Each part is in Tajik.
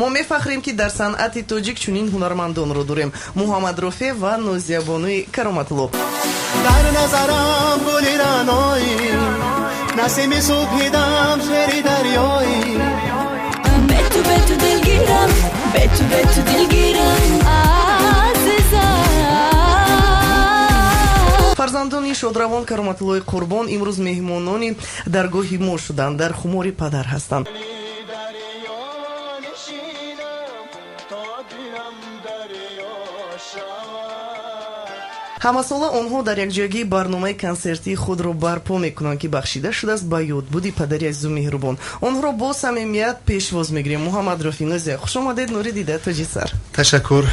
Мо мефахрем, ки дар санъати тоҷик чунин ҳунармандонро дорем: Муҳаммад Рофеъ ва Нозиябонуи Кароматулло. Дар назарам гули раъноӣ, насими субҳидам, шери дарёӣ. Бету, бету дилгирам, бету, бету дилгирам, азизам. Фарзандони шодравон Кароматуллои Қурбон имрӯз меҳмонони даргоҳи мо шуданд, дар хумори падар ҳастанд. Дарё нишинам, то дилам дарё шавад. Ҳамасола онҳо дар якҷоягӣ барномаи консертии худро барпо мекунанд, ки бахшида шудааст ба ёдбуди падари азизу меҳрубон. Онҳоро бо самимият пешвоз мегирем. Муҳаммад Рофеъ, Нозия, хуш омадед, нури дида, тоҷи сар. Ташаккур,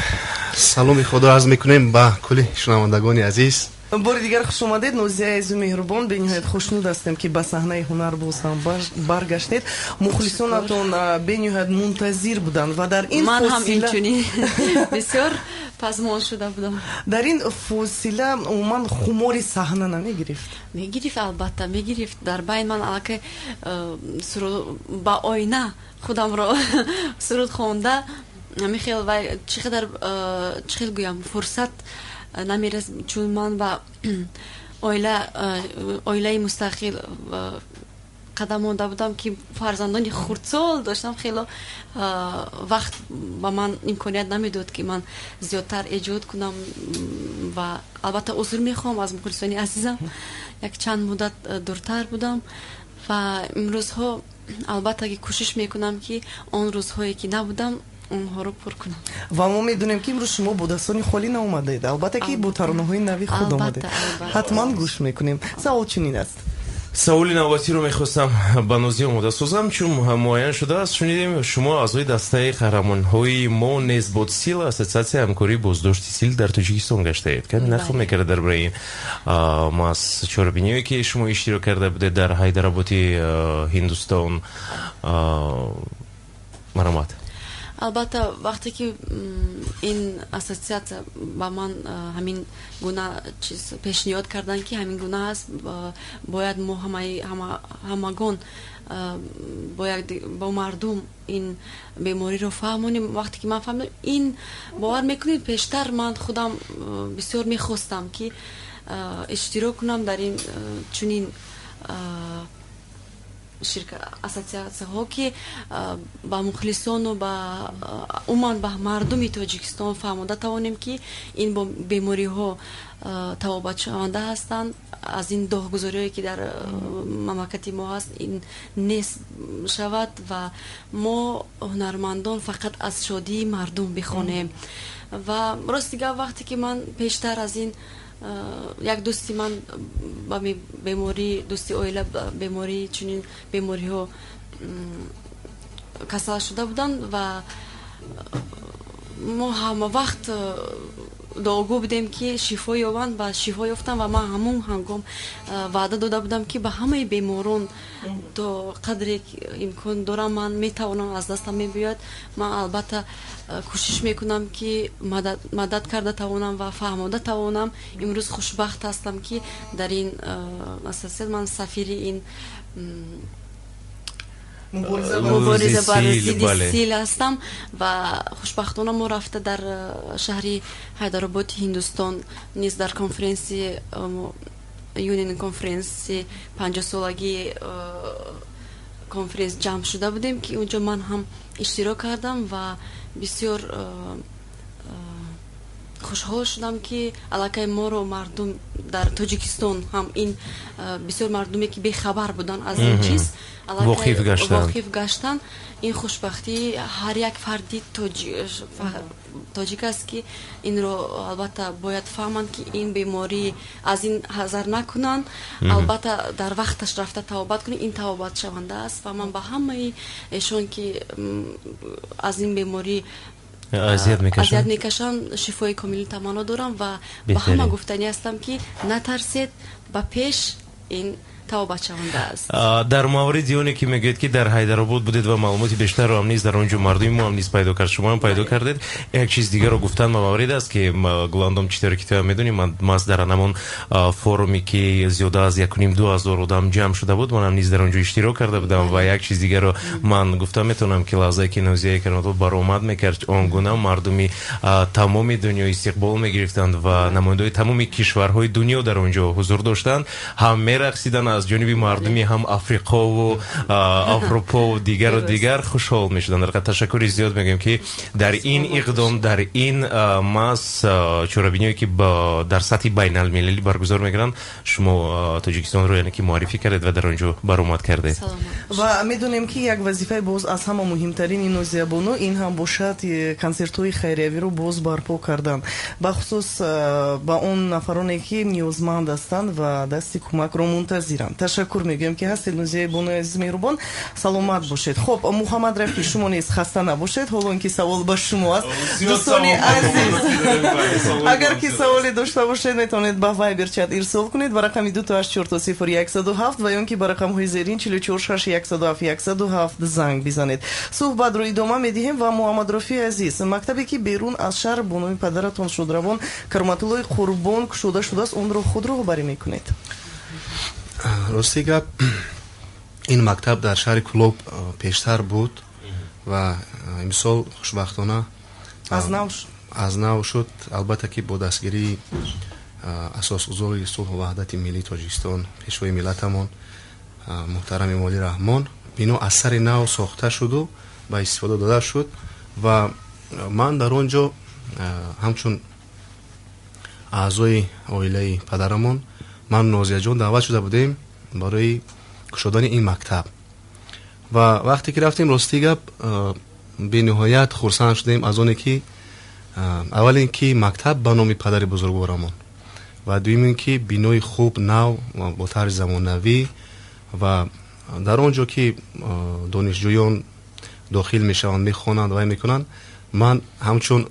саломи худо арз мекунем ба кулли шунавандагони азиз. Бори дигар хуш омадед, Нозияи азизу меҳрубон. Бениҳоят хушнуд ҳастем, ки ба саҳнаи ҳунар боз ҳам баргаштед. Мухлисонатон бениҳоят мунтазир буданд ва дар ин Ман ҳам фосила инчунин бисёр пазмон шуда будам. Дар ин фосила умуман хумори саҳна намегирифт? Мегирифт, албатта, мегирифт. Дар байн ман аллакай ба оина худамро суруд хонда, ҳамин вай чӣ қадар, чӣ хел гӯям, фурсат намерас, чун ман ба оилаи мустақил қадам монда будам, ки фарзандони хурдсол доштам. Хело вақт ба ман имконият намедод, ки ман зиёдтар эҷод кунам. Ва албатта узр мехоҳам аз мухлисони азизам, як чанд муддат дуртар будам ва имрӯзҳо албатта ки кӯшиш мекунам, ки он рӯзҳое ки набудам, онҳоро пур кунам. Ва мо медонем, ки имрӯз шумо бо дастони холӣ наомадаед, албатта ки бо таронаҳои нави худ омадед. Ҳатман гӯш мекунем. Савол чунин аст. Саволи навбатиро мехостам ба Нозия омода созам, чун муайян шудааст, шунидем, шумо аъзои дастаи қаҳрамонҳои мо нест бод сил, ассотсиатсияи ҳамкории боздошти сил дар Тоҷикистон гаштаед. Каме нақл мекард дар бораи ин маҳз чорабиниҳое, ки шумо иштирок карда будед дар Ҳайдароботи Ҳиндустон. Марҳамат. Албатта, вақте ки ин ассотсиатсия ба ман ҳамин гуна чиз пешниҳод карданд, ки ҳамин гуна аст, бояд мо ҳамагон бояд бо мардум ин бемориро фаҳмонем. Вақте ки ман фаҳмидам ин, бовар мекунед, пештар ман худам бисёр мехостам, ки иштирок кунам дар ин чунин ассотсиатсияҳо, ки ба мухлисону ба умуман ба мардуми Тоҷикистон фаҳмонда тавонем, ки ин бемориҳо табобатшаванда ҳастанд, аз ин доғгузориҳое, ки дар мамлакати мо ҳаст, ин нест шавад ва мо ҳунармандон фақат аз шодии мардум бихонем. Ва рости гап, вақте ки ман пештар аз ин як дӯсти ман ба беморӣ, дӯсти оила, бемории чунин бемориҳо касал шуда буданд ва мо ҳама вақт дуогӯ будем, ки шифо ёбанд, ва шифо ёфтам. Ва ман ҳамон ҳангом ваъда дода будам, ки ба ҳамаи беморон то қадре имкон дорам, ман метавонам, аз дастам мебиёяд, ман албатта кӯшиш мекунам, ки мадад карда тавонам ва фаҳмода тавонам. Имрӯз хушбахт ҳастам, ки дар ин ассотсиатсия ман сафири ин мубориза бар зидди сил ҳастам. Ва хушбахтона мо рафта дар шаҳри Ҳайдароботи Ҳиндустон низ дар конференси юнин, конференси 50-солагии конференс ҷамъ шуда будем, ки унҷо ман ҳам иштирок кардам ва бисёр хушҳол шудам, ки аллакай моро мардум дар Тоҷикистон ҳам ин бисёр мардуме, ки бехабар буданд аз ин чиз, воқиф гаштанд. Ин хушбахтии ҳар як фарди тоҷик аст, ки инро албатта бояд фаҳманд, ки ин беморӣ аз ин ҳазар накунанд, албатта дар вақташ рафта табобат кунед, ин табобатшаванда аст. Ва ман ба ҳамаи эшон, ки аз ин беморӣ азият мекашанд, шифои комилӣ таманно дорам ва ба ҳама гуфтанӣ ҳастам, ки натарсед, ба пеш, ин Тавбачаванда аст. Дар мавриди оне ки мегӯед, ки дар Ҳайдаробод будед ва маълумоти бештарро ҳам низ дар он ҷо мардуми мо ҳам низ пайдо кард, шумо ҳам пайдо кардед. Як чиз дигарро гуфтан ба маврид аст, ки Гуландом, чӣ тавре ки ту медонӣ, ман маҳз дар ҳамон форуме, ки зиёда аз 1,5-2 ҳазор одам ҷамъ шуда буд, манам низ дар он ҷо иштирок карда будам. Ва як чиз дигарро ман гуфта метавонам, ки лаҳзае ки Нозияи Кароматулло баромад мекард, он гуна мардуми тамоми дунё истиқбол мегирифтанд ва намояндаҳои тамоми кишварҳои дунё дар он ҷо ҳузур доштанд, ҳам мерақсиданд аз ҷониби мардуми ҳам Африқову Аврупову дигару дигар, хушҳол мешуданд. Дар ташаккури зиёд мегӯем, ки дар ин иқдом, дар ин масс чорабиниҳое, ки дар сатҳи байналмилалӣ баргузор мекунанд, шумо Тоҷикистонро, яъне ки, муаррифӣ кардед ва дар он ҷо баромад кардед. Ва медонем, ки як вазифаи боз аз ҳама муҳимтарини Нозиябону ин ҳам бошад консертҳои хайриявиро боз барпо кардан, бахусус ба он нафароне, ки ниёзманд ҳастанд ва дасти кӯмакро мунтазиранд. Ташаккур мегӯем, ки ҳастед, Нозияи бонуи азиз, меҳрубон, саломат бошед. Хуб, Муҳаммад Рафӣ, шумо низ хаста набошед, ҳоло ин ки савол ба шумо аст. Дӯстони азиз, агар ки саволе дошта бошед, метавонед ба Вайбер чат ирсол кунед ба рақами 284 00 107 ва ё ки ба рақамҳои зерин 44 6 107 107 занг бизанед. Суҳбатро идома медиҳем. Ва Муҳаммад Рофии азиз, мактабе, ки берун аз шаҳр бо номи падаратон шодравон Кароматуллои Қурбон кушода шудааст, онро худ роҳбарӣ мекунед? Рости гап, ин мактаб дар шаҳри Кӯлоб пештар буд ва имсол хушбахтона аз нав. Аз нав шуд. Албатта ки бо дастгирии асосгузори сулҳу ваҳдати миллии Тоҷикистон, пешвои миллатамон муҳтарам Эмомалӣ Раҳмон, бино аз сари нав сохта шуду ба истифода дода шуд. Ва ман дар он ҷо ҳамчун аъзои оилаи падарамон, ман, Нозияҷон даъват шуда будем барои кушодани ин мактаб. Ва вақте ки рафтем, рости гап, бениҳоят хурсанд шудем аз оне ки аввал ин ки мактаб ба номи падари бузургворамон ва дуюм ин ки бинои хуб, нав, бо тарзи замонавӣ. Ва дар он ҷо ки донишҷӯён дохил мешаванд, мехонанд, вай мекунанд, ман ҳамчун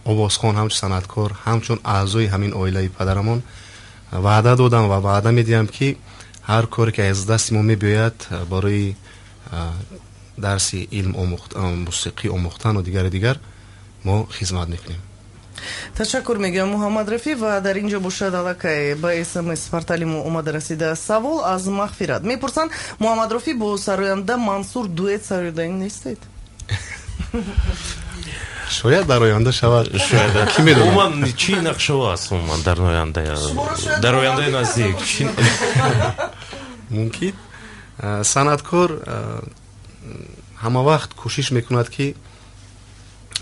овозхон, ҳамчун санъаткор, ҳамчун аъзои ҳамин оилаи падарамон ваъда додам ва ваъда медиҳам, ки ҳар коре ки аз дасти мо мебиёяд барои дарси илм, мусиқӣ омӯхтану дигари дигар, мо хизмат мекунем. Ташаккур мегӯям, Муҳаммад Рафӣ. Ва дар ин ҷо бошад, аллакай ба СМС портали мо омада расида савол аз Мағфират. Мепурсанд: Муҳаммад Рофӣ, бо сароянда Мансур дуэт сароядаин нестед? Шояд дар оянда шавад, ки медонад. Умуман, чӣ нақшаҳо аст, умуман, дар оянда, дар ояндаи наздик? Мумкин, санъаткор ҳама вақт кӯшиш мекунад, ки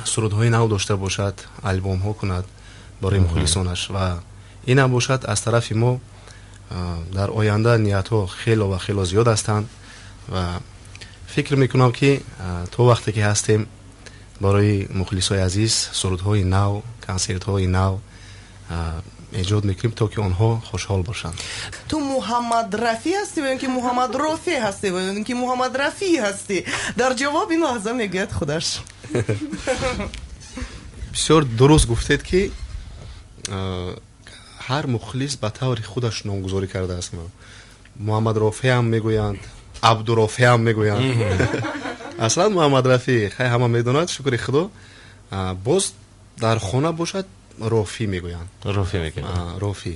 сурудҳои нав дошта бошад, албомҳо кунад барои мухлисонаш. Ва инам бошад, аз тарафи мо дар оянда ниятҳо хело ва хело зиёд ҳастанд. Ва фикр мекунам, ки то вақте ки ҳастем, барои мухлисои азиз сурудҳои нав, консертҳои нав эҷод мекунем, то ки онҳо хушҳол бошанд. Ту Муҳаммад Рафӣ ҳастӣ ва ё ки Муҳаммад Рофе ҳастӣ ва ё ки Муҳаммад Рафӣ ҳастӣ? Дар ҷавоб ин лаҳза мегӯяд худаш. Бисёр дуруст гуфтед, ки ҳар мухлис ба таври худаш номгузорӣ кардааст. Муҳаммад Рофеам мегӯянд, Абдурофеам мегӯянд. Аслан Муҳаммад Рафӣ, хай, ҳама медонад, шукри Худо. Боз дар хона бошад, Рофӣ мегӯянд. Рофӣ мегӯянд. Рофӣ.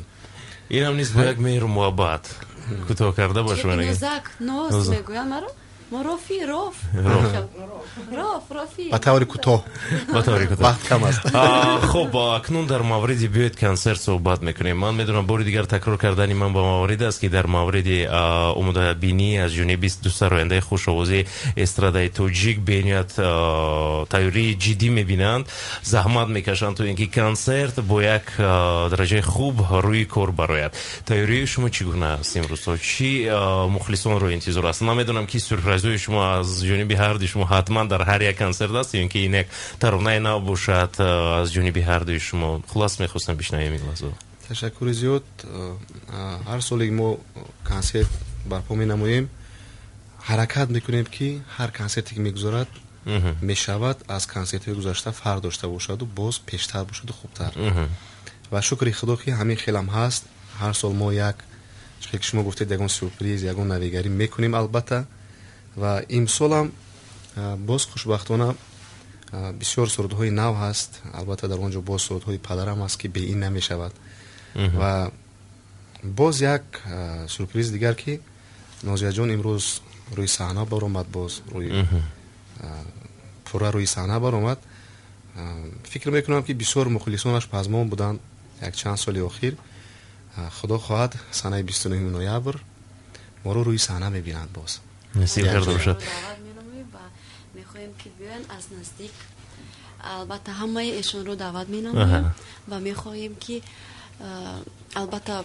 Инам низ бо як меҳру муҳаббат кӯтоҳ карда бош. Нозак, ноз мегӯянд маро. Мо Рофи, Роф, Роф, Рофи. Ба таври кӯтоҳ. Ба таври кӯтоҳ. Вақт кам аст. Хуб, акнун дар мавриди, биёед, консерт суҳбат мекунем. Ман медонам, бори дигар такрор кардани ман ба маврид аст, ки дар мавриди омодабинӣ аз ҷониби ду сарояндаи хушовози эстрадаи тоҷик бениҳоят тайёрии ҷиддӣ мебинанд, заҳмат мекашанд, то ин ки консерт бо як дараҷаи хуб рӯи кор барояд. Тайёрии шумо чӣ гуна аст имрӯзҳо? Чӣ мухлисонро интизор аст? Ман медонам, ки сюрпризҳои шумо аз ҷониби ҳардуи шумо ҳатман дар ҳар як консерт аст, ё ин ки ин як таронаи нав бошад аз ҷониби ҳардуи шумо. Хулас, мехостам бишнавем ин лаҳза. Ташаккури зиёд. Ҳар соле мо консерт барпо менамоем, ҳаракат мекунем, ки ҳар консерте ки мегузорад мешавад, аз консертҳои гузашта фарқ дошта бошаду боз пештар бошаду хубтар. Ва шукри Худо, ки ҳамин хелам ҳаст. Ҳар сол мо як Чӣ ки шумо гуфтед, ягон сюрприз, ягон навигарӣ мекунем, албатта. Ва имсолам боз, хушбахтона, бисёр сурудҳои нав ҳаст. Албатта, дар он ҷо боз сурудҳои падарам ҳаст, ки бе ин намешавад. Ва боз як сюрприз дигар, ки Нозияҷон имрӯз рӯи саҳна баромад, боз рӯи пурра рӯи саҳна баромад. Фикр мекунам, ки бисёр мухлисонаш пазмон буданд як чанд соли охир. Худо хоҳад, санаи 29 ноябр моро рӯи саҳна мебинанд боз. Насиб карда бошад. Даъват менамоем ва мехоҳем, ки биёянд аз наздик. Албатта, ҳамаи эшонро даъват менамоем ва мехоҳем, ки албатта,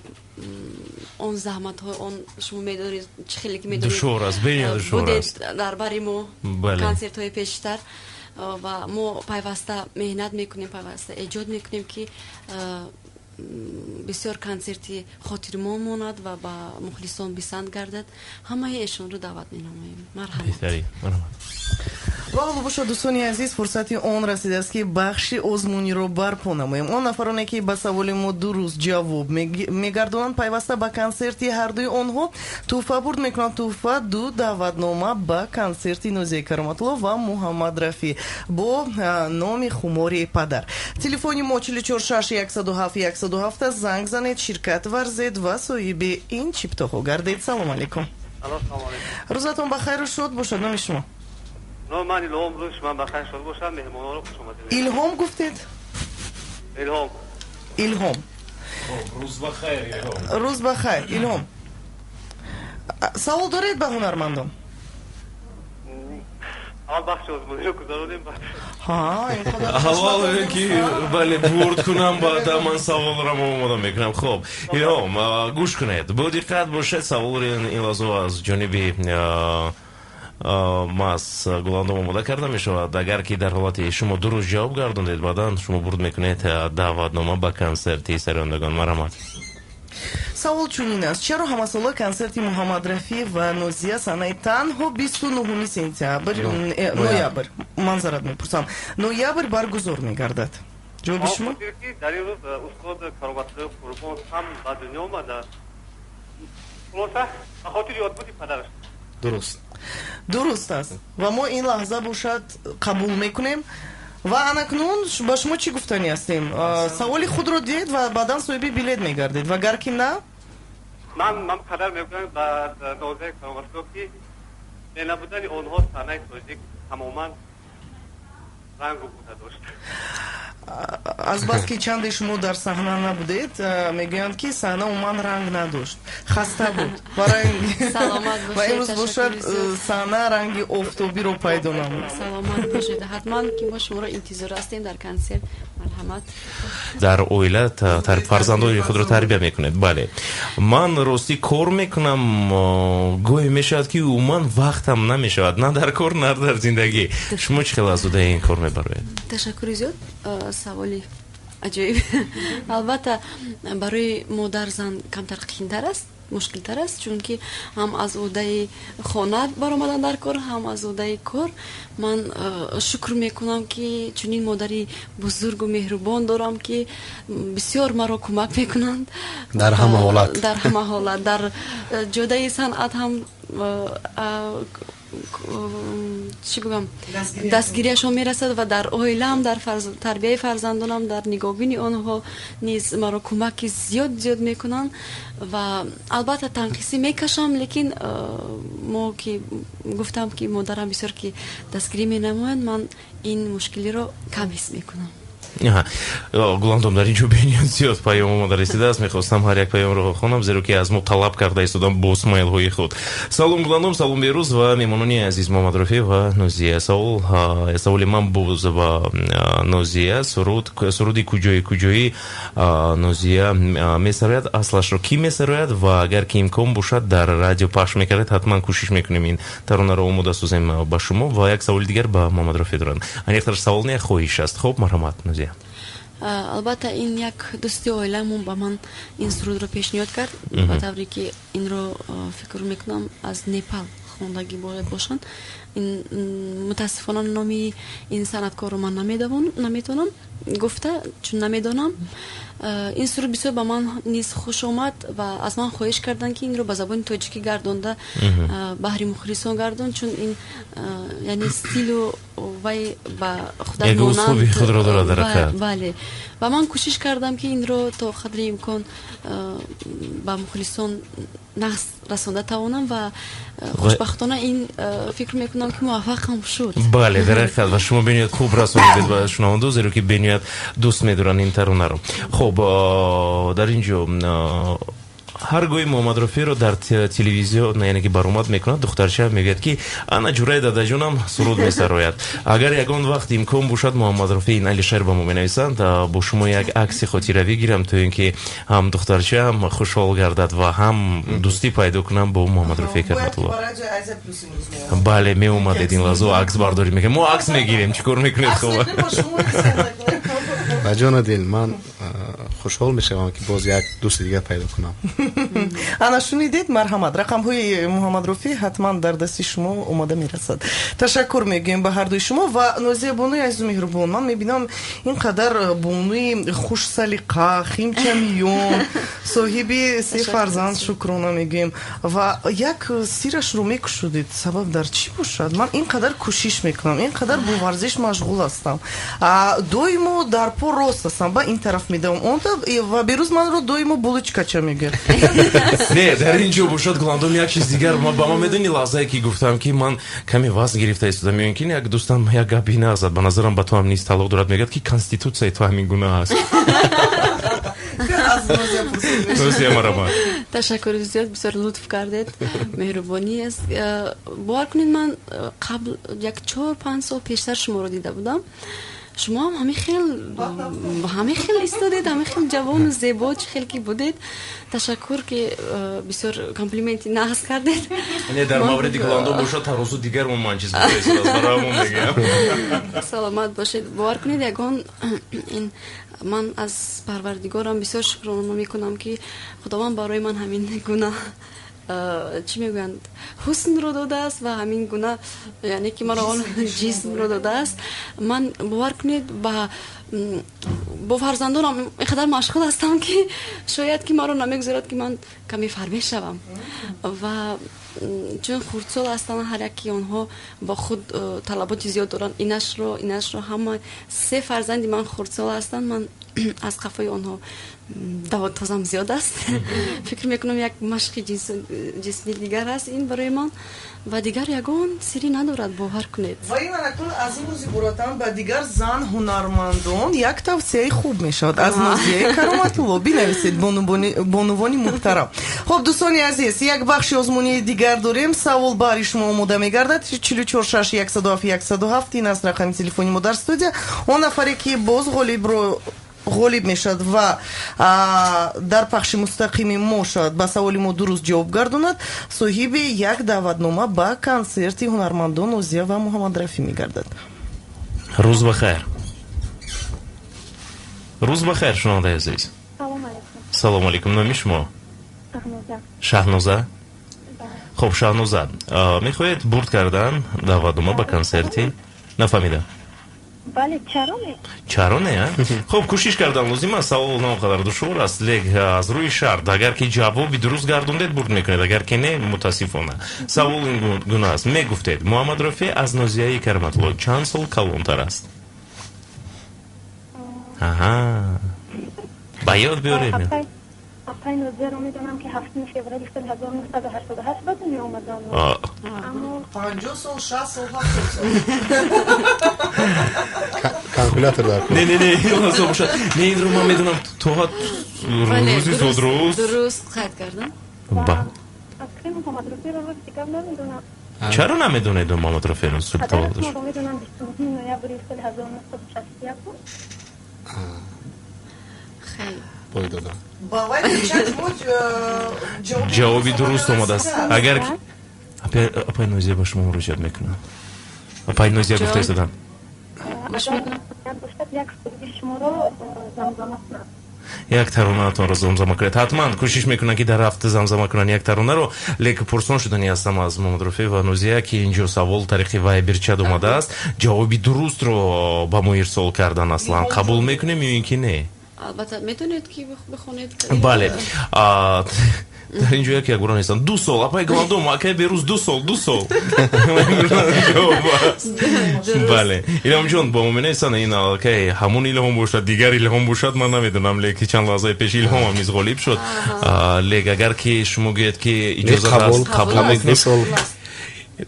он заҳматҳо, он шумо медонед, чӣ хеле ки медонед, Душвор аст, бениҳоят душвор будед аст. дар бари мо консертҳои пештар, ва мо пайваста меҳнат мекунем, пайваста эҷод мекунем, ки бисёр консерти хотирмон монад ва ба мухлисон бисанд гардад. Ҳамаи эшонро даъват менамоем, марҳамат. Беҳтарин, марҳамат. Ва ҳоло бошад, дӯстони азиз, фурсати он расидааст, ки бахши озмуниро барпо намоем. Он нафароне, ки ба саволи мо дуруст ҷавоб мегардонанд, пайваста ба консерти ҳардуи онҳо тӯҳфа бурд мекунанд. Тӯҳфа: ду даъватнома ба консерти Нозияи Кароматулло ва Муҳаммад Рафӣ бо номи «Хумори падар». Телефони мо 44 6 107 107. Занг занед, ширкат варзед ва соҳиби ин чиптоҳо гардед. Салом алейкум. Алло, салом алейкум. Рӯзатон ба хайру шод бошад. Номи шумо? Номи ман Илҳом. Рӯз шумо ба хайр, шод бошам. Меҳмононро хуш омадед. Илҳом гуфтед? Илҳом. Илҳом. Рӯз ба хайр, Илҳом. Рӯз ба хайр, Илҳом. Савол доред ба ҳунармандон? Аввал бахши озмуниро гузаронем, баъд. Ҳа, ин қадар Аввал ки, бале, бурд кунам, баъда ман саволро омода мекунам. Хуб, Илҳом, гӯш кунед, бо диққат бошед. Саволро ин лаҳза аз ҷониби мас Гуландом омода карда мешавад. Агар ки дар ҳолати шумо дуруст ҷавоб гардондед, баъдан шумо бурд мекунед даъватнома ба консерти сарояндагон. Марҳамат. Савол чунин аст: чаро ҳамасола консерти Муҳаммад Рафӣ ва Нозия санаи танҳо 29 сентябр, ноябр, манзарат мепурсам, ноябр баргузор мегардад? Ҷавоби шумо? Хотир ки дар ин рӯз устод Кароматуллои Қурбон ҳам ба дунё омада. Хулоса, ба хотири ёдбуди падараш. Дуруст. Дуруст аст ва мо ин лаҳза бошад қабул мекунем. Ва анакнун ба шумо чӣ гуфтанӣ ҳастем? Саволи худро диҳед ва баъдан соҳиби билет мегардед, ва гар ки на? Ман қадар мегӯям ба Нозияи Кароматулло, ки бе набудани онҳо саҳнаи тоҷик тамоман рангу бу надошт. Азбаски чанде шумо дар саҳна набудед, мегӯянд, ки саҳна умуман ранг надошт, хаста буд ва ранг Саломат ва бошед, имрӯз бошад ташаккури зиёд. Саҳна ранги офтобиро пайдо намуд. Саломат бошед. Ҳатман ки мо шуморо интизор ҳастем дар консерт. Марҳамат. Дар оила фарзандони худро тарбия мекунед, бале. Ман ростӣ кор мекунам, гоҳе мешавад, ки умуман вақтам намешавад, на дар кор, на дар зиндагӣ. Шумо чӣ хел аз уҳдаи ин кор мебароед? Ташаккури зиёд, саволи аҷоиб. Албатта, барои модар, зан камтар қиинтар аст, мушкилтар аст, чунки ҳам аз уҳдаи хона баромадан дар кор, ҳам аз уҳдаи кор. Ман шукр мекунам, ки чунин модари бузургу меҳрубон дорам, ки бисёр маро кӯмак мекунанд. Дар ҳама ҳолат. Дар ҳама ҳолат, дар ҷодаи санъат ҳам, чӣ бигӯям, дастгириашон мерасад ва дар оилаам, дар тарбияи фарзандонам, дар нигоҳбини онҳо низ маро кӯмаки зиёд зиёд мекунанд. Ва албатта, танқисӣ мекашам, лекин мо ки гуфтам, ки модарам бисёр ки дастгирӣ менамояд, ман ин мушкилиро кам ҳис мекунам. Гуландом, дар ин ҷо бениҳоят зиёд паём омода расидааст. Мехостам ҳар як паёмро хонам, зеро ки аз мо талаб карда истодам бо смайлҳои худ. Салом, Гуландом, салом, Берӯз ва меҳмонони азиз Муҳаммад Рофеъ ва Нозия. Саволи ман боз ба Нозия: суруди «Куҷои, куҷоӣ» Нозия месарояд, аслашро кӣ месарояд? Ва агар ки имкон бошад, дар радио пахш мекардед, ҳатман кӯшиш мекунем, ин таронаро омода созем ба шумо. Ва як саволи дигар ба Муҳаммад Рофеъ доранд. Аниқтараш савол не, хоҳиш аст. Хуб, марҳамат, Нозия. Албатта, ин як дӯсти оиламон ба ман ин сурудро пешниҳод кард, ба тавре ки инро, фикр мекунам, аз Непал хондагӣ бояд бошанд. Ин, мутаассифона, номи ин санъаткорро ман наметавонам. Гуфта, чун намедонам. Ин суруд бисёр ба ман низ хуш омад ва аз ман хоҳиш карданд, ки инро ба забони тоҷикӣ гардонда баҳри мухлисон гардон, чун ин яъне стилу вай ба худат монанд худро дорад дар ҳақиқат. Бале, ва ман кӯшиш кардам, ки инро то қадри имкон ба мухлисон нағз расонда тавонам ва хушбахтона ин фикр мекунам, ки муваффақам шуд. Бале, дар ҳақиқат, ва шумо бениҳоят хуб расонидед ба шунавандо, зеро ки бениҳоят дӯст медоранд ин таронаро. Хуб, дар ин ҷо ҳар гоҳи Муҳаммадрофеъро дар телевизион, яъне ки баромад мекунад, духтарча мегӯяд, ки ана ҷураи дадаҷонам суруд месарояд. Агар ягон вақт имкон бошад, Муҳаммадрофеъ, ин Алишер ба мо менависанд, бо шумо як акси хотиравӣ гирам, то ин ки ҳам духтарчаам хушҳол гардад ва ҳам дӯстӣ пайдо кунам бо Муҳаммадрофеъ Кароматулло. Бале, меомадед ин лаҳзо, акс бардорӣ мекунем. Мо акс мегирем, чӣ кор мекунед? Хуб, ба ҷону дил ман хушҳол мешавам, ки боз як дӯсти дигар пайдо кунам. Ана, шунидед, марҳамат, рақамҳои Муҳаммадрофеъ ҳатман дар дасти шумо омода мерасад. Ташаккур мегӯем ба ҳардуи шумо. Ва Нозия бонуи азизу меҳрубон, ман мебинам, ин қадар бонуи хушсалиқа, химчамиён, соҳиби се фарзанд, шукрона мегӯем, ва як сирашро мекушудед. Сабаб дар чӣ бошад? Ман ин қадар кӯшиш мекунам, ин қадар бо варзиш машғул ҳастам, доимо дар по рост ҳастам, ба ин тараф медавам, он ва берӯз манро доимо булочкача мегӯяд. Не, дар ин ҷо бошад, Гуландом, як чиз дигар ба ман медони, лаҳзае ки гуфтам, ки ман каме вазн гирифта истодам, ё ин ки як дӯстам як гапи назад, ба назарам ба ту ҳам низ тааллуқ дорад, мегӯяд, ки конститутсияи ту ҳамин гуна аст. Нозия, марҳамат. Ташаккури зиёд, бисёр лутф кардед, меҳрубонӣ аст. Бовар кунед, ман қабл як 4-5 сол пештар шуморо дида будам. Шумо ҳам ҳамин хел истодед, ҳамин хел ҷавону зебо, чӣ хел ки будед. Ташаккур, ки бисёр комплименти нағз кардед. Не, дар мавриди Гуландом бошад, тарозу дигар ман чиз гуфта барои мегӯям. Саломат бошед. Бовар кунед, ягон ин ман аз Парвардигорам бисёр шукрона мекунам, ки Худованд барои ман ҳамин гуна, чӣ мегӯянд, ҳуснро додааст ва ҳамин гуна, яъне ки маро он ҷисмро додааст. Ман, бовар кунед, бо фарзандонам ин қадар машғул ҳастам, ки шояд ки маро намегузорад, ки ман каме фарбеҳ шавам. Ва чун хурдсол ҳастанд, ҳар яки онҳо бо худ талаботи зиёд доранд. Инашро ҳама, се фарзанди ман хурдсол ҳастанд, ман аз қафои онҳо давотозам зиёд аст. Фикр мекунам, як машқи ҷисмӣ дигар аст ин барои ман ва дигар ягон сирӣ надорад, бовар кунед. Ва ин анакун аз имрӯзи буратан ба дигар зан ҳунармандон як тавсияи хуб мешавад аз Нозияи Кароматулло. Бинависед, бонувони муҳтарам. Хуб, дӯстони азиз, як бахши озмунии дигар дорем. Савол баҳри шумо омода мегардад. 44 6 107 107 ин аст рақами телефони мо дар студия. Он нафаре ки боз ғолибро ғолиб мешавад ва дар пахши мустақими мо шояд ба саволи мо дуруст ҷавоб гардонад, соҳиби як даъватнома ба консерти ҳунармандон Нозия ва Муҳаммадрафӣ мегардад. Рӯз ба хайр, рӯз ба хайр, шунавандаи азиз. Салому алейкум. Номи шумо? Шаҳноза. Хуб, Шаҳноза, мехоҳед бурд кардан даъватнома ба консерти? Нафаҳмидам. Бале, чаро не? Чаро не, а? Хуб, кӯшиш кардан лозим аст. Савол на он қадар душвор аст, лек аз рӯи шарт, агар ки ҷавоби дуруст гардондед, бурд мекунед, агар ки не, мутаассифона. Савол ин гуна аст: мегуфтед, Муҳаммад Рофеъ аз Нозияи Кароматулло чанд сол калонтар аст? Аҳа, ба ёд биёрем. Апай Нозияро медонам, ки 7 феврали соли 1988 ба дунё омадам. Аммо 50 сол, 60 сол, 70 сол. Калкулятор дар Не, не, не, лаҳза бошад, не, инро ман медонам то рӯзи зодрӯз. Дуруст қайд кардам. Акай Муҳаммад Рофеъро рост дигар намедонам. Чаро намедонед Муҳаммад Рофеъро? Соли таваллудаш? Падарашонро медонам, 29 ноябри соли 1961 буд. Хеле Бой додам. Ба вай чанд ҷавоби дуруст омадааст. Агар апай Нозия, ба шумо муроҷиат мекунам, апай Нозия, гуфта истодам. Бошад, як суруди шуморо замзама кунам. Як таронаатонро замзама кунед. Ҳатман кӯшиш мекунанд, ки дар ҳафта замзама кунанд як таронаро, лекин пурсон шудани ҳастам аз Муҳаммадрофеъ ва Нозия, ки инҷо савол тариқи Вайбер чат омадааст. Ҷавоби дурустро ба мо ирсол кардан, аслан қабул мекунем ё ин ки не? Албатта, метавонед ки бихонед. Бале, дар ин ҷо яке ягора нестанд. 2 сол, апай Гландом, акай Берӯз, 2 сол, 2 сол ҷавоб. Бале, Илҳомҷон бо мо менависанд. Ин аллакай ҳамон Илҳом бошад, дигар Илҳом бошад, ман намедонам, лекин чанд лаҳзаи пеш Илҳомам низ ғолиб шуд. Лек агар ки шумо гӯед, ки иҷозат аст, қабул мекунем.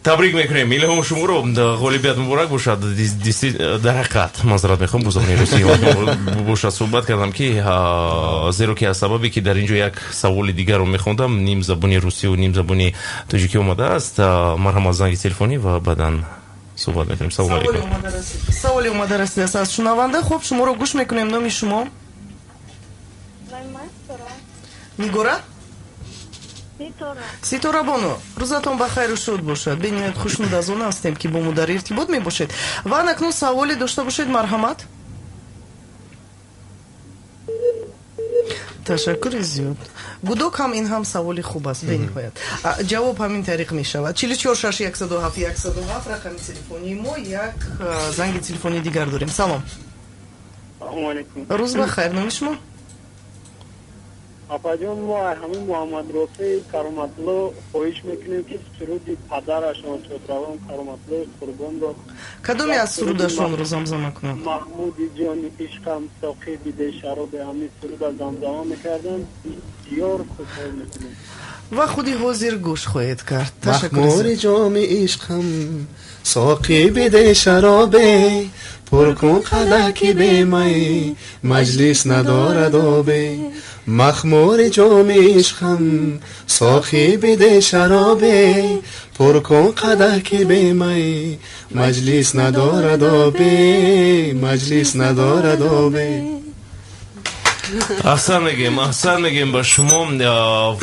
Табрик мекунем, Илҳом, шуморо, ғолибият муборак бошад. Дар ҳақиқат, маъзарат мехоҳам, бо забони русӣ бошад суҳбат кардам, ки зеро ки аз сабабе ки дар ин ҷо як саволи дигарро мехондам, ним забони русиву ним забони тоҷикӣ омадааст. Марҳамат, занги телефонӣ ва баъдан суҳбат мекунем. Салому алейкум. Саволи омада расидааст аз шунаванда. Хуб, шуморо гӯш мекунем. Номи шумо? Нигора. Ситора бону, рӯзатон ба хайру шод бошад. Бениҳоят хушнуд аз он ҳастем, ки бо мо дар иртибот мебошед ва анакнун саволе дошта бошед, марҳамат. Ташаккури зиёд. Гудок ҳам, ин ҳам саволи хуб аст бениҳоят. Ҷавоб ҳамин тариқ мешавад: 44 6 107 107 рақами телефонии мо. Як занги телефонии дигар дорем. Салом, рӯз ба хайр. Номи шумо? Апаҷон, мо ҳамин Муҳаммадрофеи Кароматулло хоҳиш мекунем, ки суруди падарашон, шодравон Кароматуллои Қурбонро. Кадоме аз сурудашонро замзама кунам? «Маҳмуди ҷони ишқам, соқӣ биде шароби», ҳамин суруда замзама мекардам, бисёр хушҳол мекунем. Ва худи ҳозир гӯш хоҳед кард. Махмури ҷоми ишқам, соқӣ биде шаробе, пур кун қадаҳ, ки бе май маҷлис надорад обе. Махмури ҷоми ишқам, соқӣ биде шаробе, пур кун қадаҳ, ки бе май маҷлис надорад обе, маҷлис надорад обе. Аҳсан мегӯем, аҳсан мегӯем ба шумо.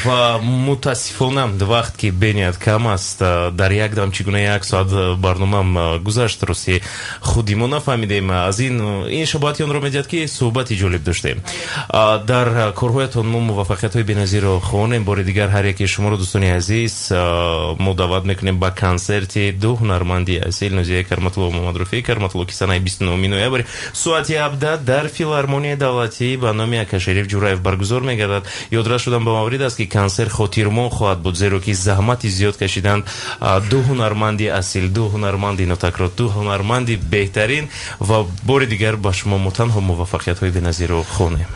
Ва мутаассифона вақт ки бениҳоят кам аст. Дар як дам чӣ гуна як соат барномам гузашт, рости худи мо нафаҳмидем. Аз ин шабоҳати онро медиҳад, ки суҳбати ҷолиб доштем. Дар корҳоятон мо муваффақиятҳои беназирро хоҳонем. Бори дигар ҳар яке шуморо, дӯстони азиз, мо даъват мекунем ба консерти ду ҳунарманди асил, Нозияи Кароматулло, Муҳаммадрофеи Кароматулло, ки санаи 29 ноябр соати 17 дар Филармонияи давлатӣ ба номи Акашариф Ҷураев баргузор мегардад. Ёдрас шудан ба маврид аст, ки консерт хотирмон хоҳад буд, зеро ки заҳмати зиёд кашиданд ду ҳунарманди асил, ду ҳунарманди нотакрор, ду ҳунарманди беҳтарин. Ва бори дигар ба шумо мо танҳо муваффақиятҳои беназирро хонем.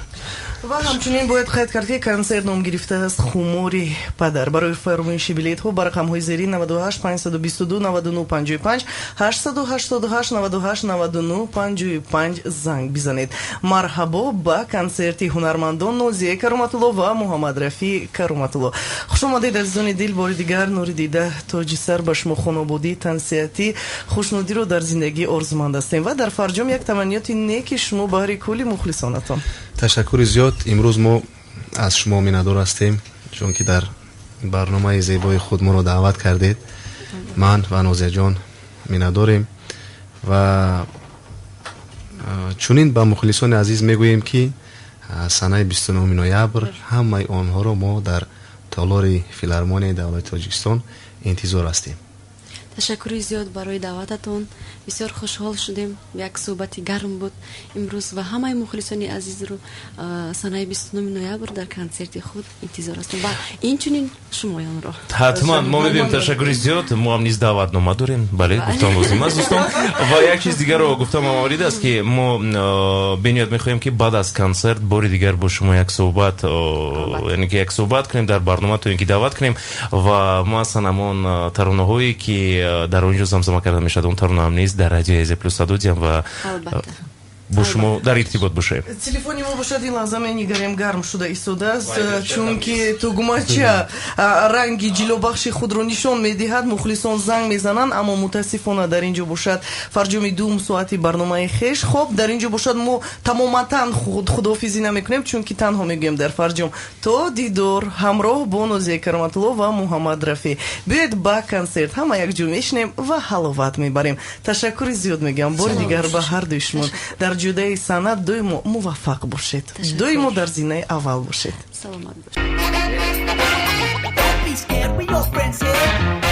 Ва ҳамчунин бояд қайд кард, ки консерт ном гирифтааст «Хумори падар». Барои фармоиши билетҳо ба рақамҳои зерин 98 522 99 55, 888 98 99 55 занг бизанед. Марҳабо ба консерти ҳунармандон Нозия Кароматулло ва Муҳаммадрафӣ Кароматулло. Хушомадед, азизони дил. Бори дигар нури дида, тоҷи сар ба шумо, хонободӣ, тансиҳатӣ, хушнудиро дар зиндагӣ орзуманд ҳастем. Ва дар фарҷом як таманниёти неки шумо баҳри кулли мухлисонатон. Ташаккури зиёд. Имрӯз мо аз шумо миннатдор ҳастем, чунки дар барномаи зебои худ моро даъват кардед. Ман ва Нозияҷон миннатдорем ва чунин ба мухлисони азиз мегӯем, ки санаи 29 ноябр ҳамаи онҳоро мо дар толори Филармонияи давлати Тоҷикистон интизор ҳастем. Ташаккури зиёд барои даъвататон. Бисёр хушҳол шудем, як суҳбати гарм буд имрӯз ва ҳамаи мухлисони азизро санаи 29 ноябр дар консерти худ интизор ҳастем ва инчунин шумоёнро. Ҳатман мо мебинем. Ташаккури зиёд. Мо ҳам низ даъватнома дорем. Бале, гуфтан лозим аст, дӯстон. Ва як чиз дигарро гуфтам маврид аст, ки мо бениҳоят мехоҳем, ки баъд аз консерт бори дигар бо шумо як суҳбат, яъне ки як суҳбат кунем дар барнома, то ин ки даъват кунем ва масалан ҳамон таронаҳое ки дар он ҷо замзама карда мешавад, он таронаам низ дар радиои Азия Плюс садо диҳам ва бо шумо дар иртибот бошем. Телефони мо бошад, ин лаҳза менигарем, гарм шуда истодааст, чунки тугмача ранги ҷилобахши худро нишон медиҳад. Мухлисон занг мезананд, аммо мутаассифона дар ин ҷо бошад фарҷоми дуюм соати барномаи хеш. Хоб, дар ин ҷо бошад мо тамоматан худоҳофизӣ намекунем, чунки танҳо мегӯем дар фарҷом то дидор ҳамроҳ бо Нозия Кароматулло ва Муҳаммад Рафеъ. Биёед ба консерт, ҳама якҷо мешинем ва ҳаловат мебарем. Ташаккури зиёд мегӯям бори дигар ба ҳар дуи шумо. Дар ҷодаи санъат доимо муваффақ бошед, доимо дар зинаи аввал бошед. Саломат бошед. Don't be scared, we your friends here.